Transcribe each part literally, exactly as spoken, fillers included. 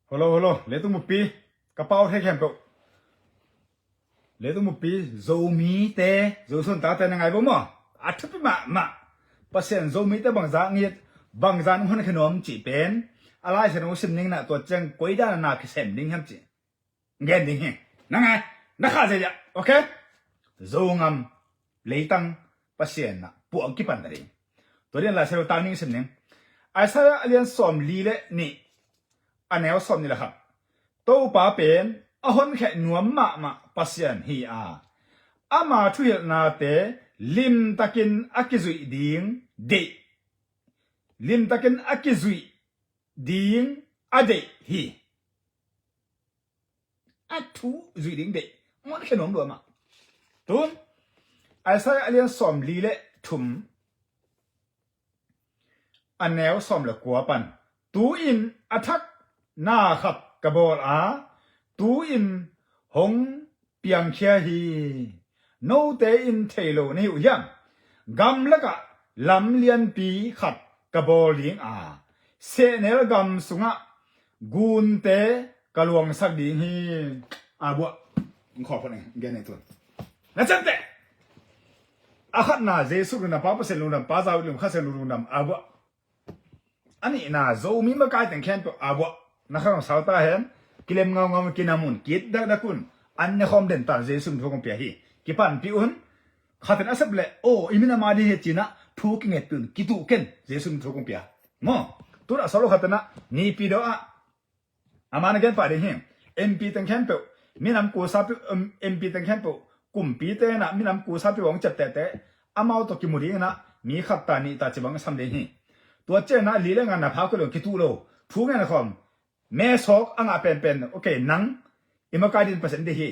Holo, holo, leitung buppi, ka pau thei khempeuh. Leitung buppi, Zomite, Zosuan tate na ngai vo maw? A thupi mahmah. Pasian Zomite bangzah ngit, bangzah hong honkhia nuam cih pen a Lai Siangtho sim ning na, tua ciang koi dan a na kisem ding hiam cih gen ding hi. Na ngai, na khah ziahziah, ok? Zogam leitang Pasian na puang kipan ta ding. Tua ding Lai Siangtho tang ning sim ning. Isaiah a lian sawmli le nih, a neu sawmnih le khat. Topa pen a honkhia nuam mahmah Pasian hi a, ama thuhilhnate limtakin a kizuih ding deih, limtakin a kizuih ding a deih hi. A thu zuih ding deih, a honkhia nuam lua mah. Tun Isaiah a lian sawmli le thum, a neu sawm le kua pan, tu-in a thak na khat ka bawl a, tu-in hong piangkhia hi. Note in thei lo na hi uh hiam? Gamlakah lam lianpi khat ka bawl ding a, sehnel gam sungah gunte ka luangsak ding hi. A buah. Ong khawh phot ning, gen ning tun. Na cemte. A khatna, Jesu lungdam, Pa Pasian lungdam, Pa Za lungdam, Kha Siangtho lungdam, a buah. A nihna, Zomi makai teng khempeuh a buah. Na kha nong sau ta hen, kilem ngaungau, kinam un, kit dakdak un, an ne khawm den ta, Jesu min thu kong pia hi. Kipanpih un, khatin a sep leh, aw, i minam a ding hi cinah thu kingetpih un, kituh ken, Jesu min thu kong pia. Maw, tunah solo khatinah, nipi dawh ah, a man a gen pah ding hi. M P teng khempeuh, minam kusapi, em, M P teng khempeuh, kumpite inah minam kusapi hong ciaptehte, amau tawh kimu dinginah mi khat ta nih ta ci bang sam ding hi. Tua cianginah li le nga na phak uh lo, kituh lo. Thu ngen khawm, me sawk a ngah penpen, ok, nang i makai din Pasian deih hi.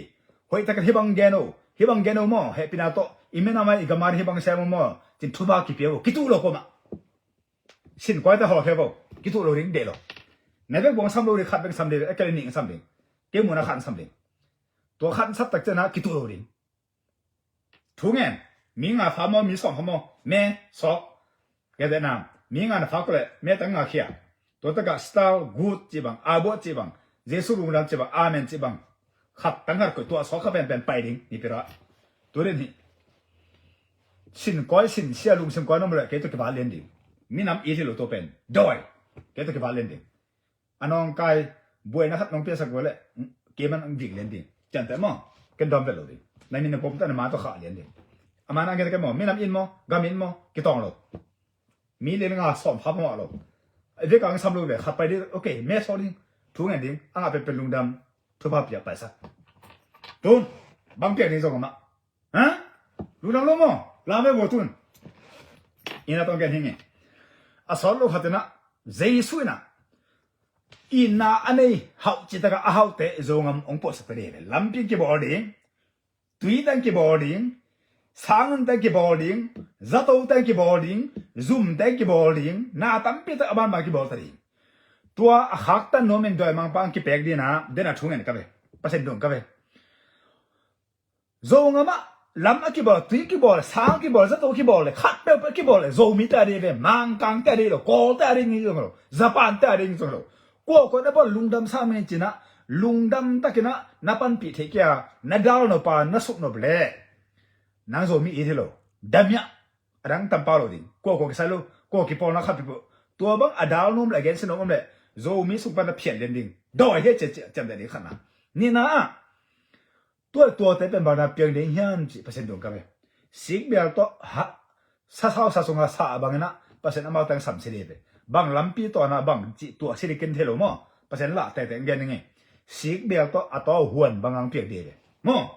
Hoih takin hih bang gen o, hih bang gen o maw, hehpihna tawh i minam a i gam a ding hih bang sem o maw, cin thupha kipia o, kituh lo kuamah. Sinkuaite hawlkhia vo, kituh lo ding, deih lo. Na bek buang sam lo ding, khat bek sam ding, a kei le nih sam ding. Kei mun a khat sam ding. Tua khat sat tak cianah kituh lo ding. Thu ngen, mi nga pha maw, mi sawm pha maw, me, sawk. Kei te nam, mi nga na pha ko le, me tang nga khia. Tua takah star, good cih bang, a buah cih bang, Jesu lungdam cih bang, amen cih bang. Khat tang khat koih, tua sawk kha penpen pai ding, nipi dawh ah. Tu den hi. Sinkuai, sinsia, lungsim kuai na om leh, kei tawh kibat lian ding. Minam it hi lo tua pen. Dawi. Kei tawh kibat lian ding. A nawngkai, buaina khat nong piasak uh leh, kei man ang dik lian ding. Cianteh maw. Ken dawm vet lo ding. Na min na pom teh na ma tawh khah lian ding. A man ang gen kei maw. Minam it maw. Gam it maw. Kitawng lo. Mi le nga sawm pha mawh lo. Vek ang sam lo ve, khat pai ding, ok, me sawk ding. Thu ngen ding, a ngah penpen lungdam. Thupha piak paisak. Tun, bang piak ding zong amah. Ha? Lungdam lo maw? Lam ve vo tun. Ina tawng gen hi nge. A sawt lo khat inah, Jesu inah, itna a nei hauh citak a, a hauhte Zogam ong puahsak ta ding ve. Lampi kibawl ding. Tui teng kibawl ding, sangun teng kibawl ding, zato teng kibawl ding, zum teng kibawl ding, na tampi tak a banban kibawl ta ding. Tua a khaktan nuamin dawi mangpa ang kipek ding a, den a thu ngen ka ve. Pasian dong ka ve. Zogam ah lam a kibawl, tui kibawl, sang kibawl, zato kibawl le, khat peuhpeuh kibawl le, Zomi ta ding ve, Mangkang ta ding lo, Kawl ta ding zong lo, Japan ta ding zong lo. Kuakua na bawl lungdam sa min cinah, lungdam takinah na panpih theih kia, na dalnop a na suknop leh, nang Zomi it hi lo. Damiah a dang tampau lo ding. Kuakua kisai lo, kua kipawlna khat peuhpeuh. Tua bang a dal nuam le a gensia nuam om leh, Zomi sung pan na phiat lian ding. Dawi hi a ciamteh ding khatna. Nihna ah, tua le tuate pen bangna piang ding hiam cih Pasian dong ka ve. Sikbial tawh ha, sasau sa sunga sa a banginah Pasian amau teng sam si ding ve. Bang lampi tawh na bang cih tuah si ding ken thei lo maw. Pasian lah tete gen ding hi. Sikbial tawh a tawh huan bang ang piak ding ve. Maw.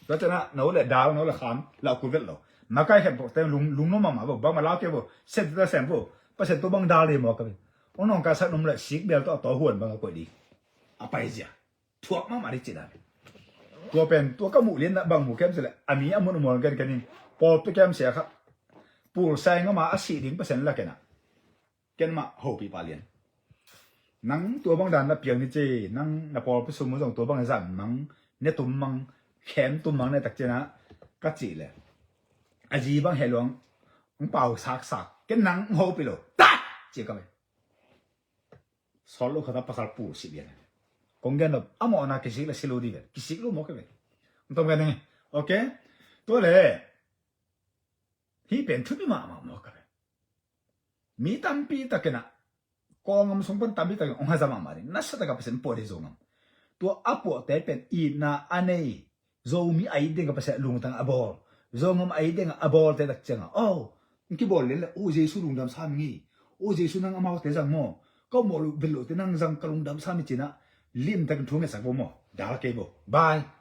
Tua cianah no le dal, no le kham, lau kul vet lo. Makai khempeuh teng lung, lungnuam mahmah vo, bangmah lau kei vo, sem tete sem vo. Pasian tua bang dal ding maw ka ve. Ong nong ka sak num le sikbial tawh a tawh huan bang a koih ding. A paizia. Thuak mahmah ding cih dan. Tua pen, tua ka muh lian bang mu kem cih leh, a mi a mun a mual gen ken in, pawlpi kem sia khat, pulsai ngam a a sih ding Pasian la ken ah. Ken mah hopih pah lian. Nang tua bang dan na piang ni ci, nang na pawlpi sum mu zong tua bang zan mang, ne tum mang, khem tum mang ne tak cianah, ka cih leh. A zi bang he luang, ong pau saksak, ken nang ong hopih lo, tat! Ci ka ve. Sawt lo khata pasal pul si bian. Kong gen lo, a mawhna kisik le si lo di ve. Kisik lo mawk ve. Tong gen nge. Ok. Tua le. Hih pen thupi mahmah mawk ve. Mi tampi takin ah, Kawlgam sung pan tampi takin ong haza mahmah ding. Nasa taka Pasian puah ding Zogam. Tua a puahte pen itna a nei. Zomi a it ding ka Pasian lungtang a bawl. Zogam a it ding a bawlte tak cianga. Oh, ong kibawl lel le, oh, Jesu lungdam sa ming hi. Oh, Jesu nang amaute zang maw. Ka mawh lo, bil lote nang zang ka lungdam sa ming cina. Lim takin thu ngetsak bo maw. Dal kei bo. Bye.